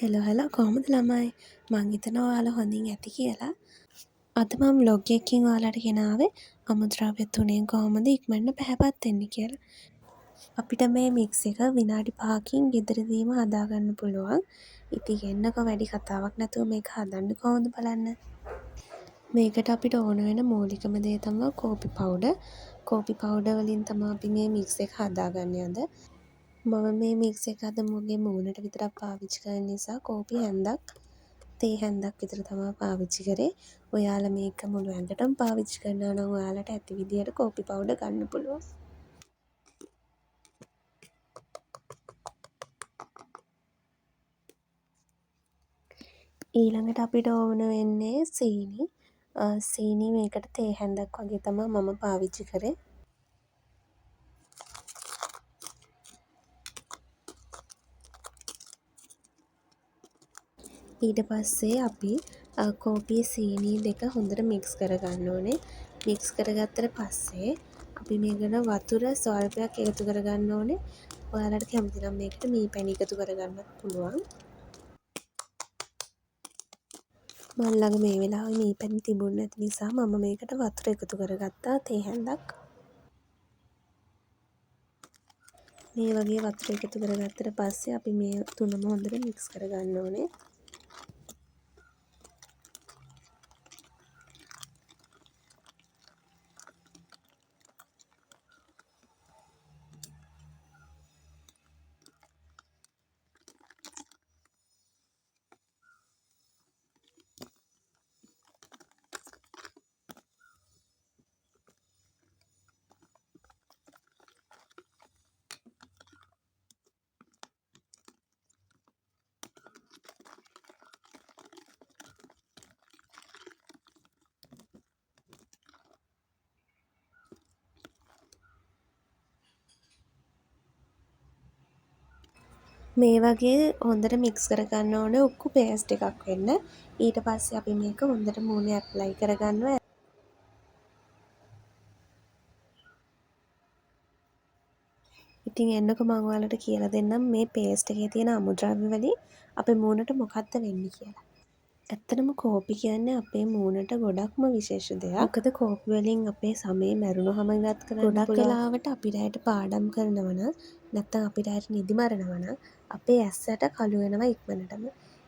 Hello hello, කොහොමද ළමයි? මං හිතනවා ඔයාලා හොඳින් ඇති කියලා. අද මං ව්ලොග් එකකින් ඔයාලට ගෙනාවේ අමුද්‍රව්‍ය තුනෙන් කොහොමද ඉක්මනට පැහැපත් වෙන්නේ කියලා. අපිට මේ මික්ස් එක විනාඩි 5කින් ගෙදරදීම හදාගන්න පුළුවන්. ඉතින් එන්නකෝ වැඩි කතාවක් නැතුව මේක හදන්න කොහොමද බලන්න. මේකට අපිට ඕන වෙන මූලිකම දේ තමා කෝපි පවුඩර්. කෝපි පවුඩර් වලින් තමා අපි මේ මික්ස් එක හදාගන්නේ අද. මම මේ මික්ස් එක අද මගේ මූණට විතරක් පාවිච්චි කරන නිසා කෝපි හැන්දක් තේ හැන්දක් විතර තමා පාවිච්චි කරේ. ඔයාලා මේක මුළු ඇඟටම පාවිච්චි කරනවා නම් ඔයාලට ඇති විදියට කෝපි පවුඩර් ගන්න පුළුවන්. ඊළඟට අපිට ඕන වෙන්නේ සීනි. සීනි මේකට තේ හැන්දක් වගේ තමා මම පාවිච්චි කරේ. ඊට පස්සේ අපි කෝපි සීනි දෙක හොඳට මික්ස් කරගන්න ඕනේ. මික්ස් කරගත්තට පස්සේ අපි මේකට වතුර ස්වල්පයක් එකතු කරගන්න ඕනේ. ඔයාලට කැමති නම් මේකට මී පැණි එකතු කරගන්නත් පුළුවන්. මං ළඟ මේ වෙලාවේ මී පැණි තිබුණ නැති නිසා මම මේකට වතුර එකතු කරගත්තා තේ හැන්දක්. මේ වගේ වතුර එකතු කරගත්තට පස්සේ අපි මේ තුනම හොඳට මික්ස් කරගන්න ඕනේ. මේ වගේ හොඳට මික්ස් කරගන්න ඕනේ උක්කු පේස්ට් එකක් වෙන්න. ඊට පස්සේ අපි මේක හොඳට මූණේ ඇප්ලයි කරගන්නවා. ඉතින් එන්නකෝ මං ඔයාලට කියලා දෙන්නම් මේ පේස්ට් එකේ තියෙන අමුද්‍රව්‍ය වලින් අපේ මූණට මොකද්ද වෙන්නේ කියලා. ඇත්තටම කෝපි කියන්නේ අපේ මූණට ගොඩක්ම විශේෂ දෙයක්. මොකද කෝපි වලින් අපේ සමේ මැරුණුහම ඉවත් කරන්න ගොඩක් පුළුවන්. වෙලාවට අපි රැයට පාඩම් කරනවා නම් නැත්තම් අපි රැයට නිදි මරනවා නම් අපේ ඇස් ඇට කළු වෙනවා ඉක්මනටම.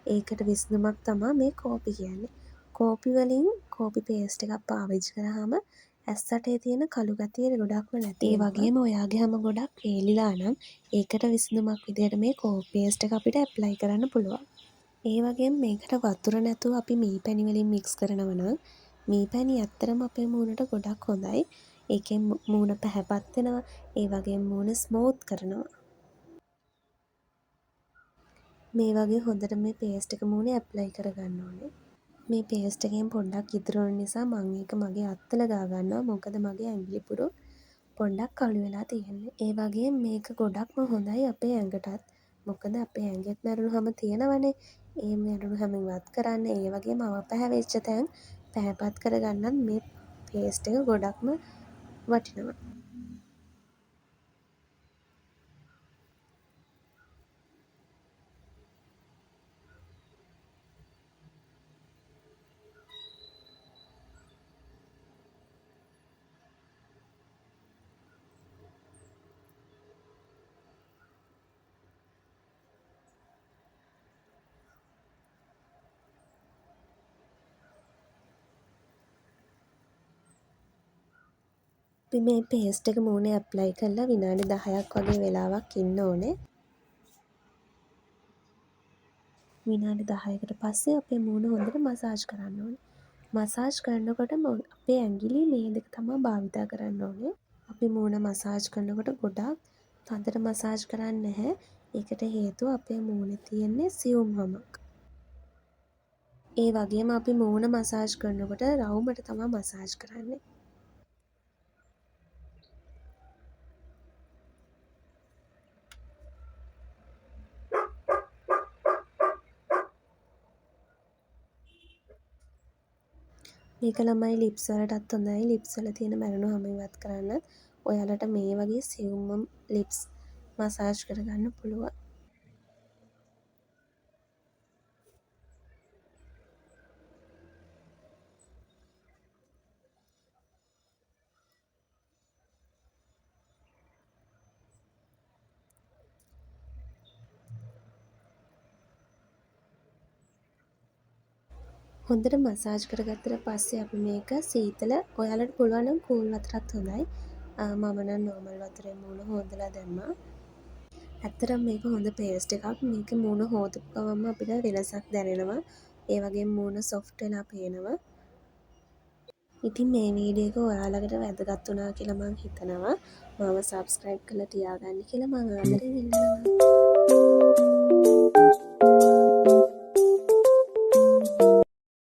ඒකට විසඳුමක් තමා මේ කෝපි කියන්නේ. කෝපි වලින් කෝපි පේස්ට් එකක් පාවිච්චි කරාම ඇස් ඇටේ තියෙන කළු ගතිය ගොඩක්ම නැති ඒ වෙනවා. වගේම ඔයාගේ හැම ගොඩක් වේලිලා නම් ඒකට විසඳුමක් විදියට මේ කෝපි පේස්ට් එක අපිට ඇප්ලයි කරන්න පුළුවන්. ඒ වගේම මේකට වතුර නැතුව අපි මී පැණි වලින් මික්ස් කරනවා නම් මී පැණි ඇත්තටම අපේ මූණට ගොඩක් හොඳයි. ඒකෙන් මූණ පැහැපත් වෙනවා. ඒ වගේම මූණ ස්මූත් කරනවා. මේ වගේ හොඳට මේ පේස්ට් එක මූණේ ඇප්ලයි කරගන්න ඕනේ. මේ පේස්ට් එකෙන් පොඩ්ඩක් ඉතුරු වුණ නිසා මං ඒක මගේ අත්වල ගා ගන්නවා. මොකද මගේ ඇඟිලි පුරු පොඩ්ඩක් කළු වෙලා තියෙන්නේ. ඒ වගේම මේක ගොඩක්ම හොඳයි අපේ ඇඟටත්. මොකද අපේ ඇඟෙත් මැරුණුහම තියෙනවනේ. ඒ මැරුණුහම ඉවත් කරන්න, ඒ වගේම අව පැහැවෙච්ච තැන් පැහැපත් කරගන්නත් මේ පේස්ට් එක ගොඩක්ම වටිනවා. අපි මේ පේස්ට් එක මූණේ ඇප්ලයි කරලා විනාඩි 10ක් වගේ වෙලාවක් ඉන්න ඕනේ. විනාඩි 10කට පස්සේ අපේ මූණ හොඳට මසාජ් කරන්න ඕනේ. මසාජ් කරනකොට අපේ ඇඟිලි මේ දෙක තමා භාවිතා කරන්න ඕනේ. අපි මූණ මසාජ් කරනකොට ගොඩාක් තදට මසාජ් කරන්නේ නැහැ. ඒකට හේතුව අපේ මූණේ තියෙන්නේ සියුම් හමක්. ඒ වගේම අපි මූණ මසාජ් කරනකොට රවුමට තමා මසාජ් කරන්නේ. මේක ළමයි ලිප්ස් වලටත් හොඳයි. ලිප්ස් වල තියෙන මැරුණු හම ඉවත් කරන්නත් ඔයාලට මේ වගේ සියුම්ම ලිප්ස් මසාජ් කරගන්න පුළුවන්. හොඳට මසාජ් කරගත්තට පස්සේ අපි මේක සීතල, ඔයාලට පුළුවන් නම් කූල් වතුරත් හොඳයි. මම නම් නෝමල් වතුරෙන් මූණ හෝදලා දැම්මා. ඇත්තටම මේක හොඳ පේස්ට් එකක්. මේක මූණ හෝදපු ගමන්ම අපිට වෙනසක් දැනෙනවා. ඒ වගේම මූණ සොෆ්ට් වෙලා පේනවා. ඉතින් මේ වීඩියෝ එක ඔයාලකට වැදගත් වුණා කියලා මං හිතනවා. මාව සබ්ස්ක්‍රයිබ් කරලා තියාගන්න කියලා මං ආදරෙන් ඉල්ලනවා.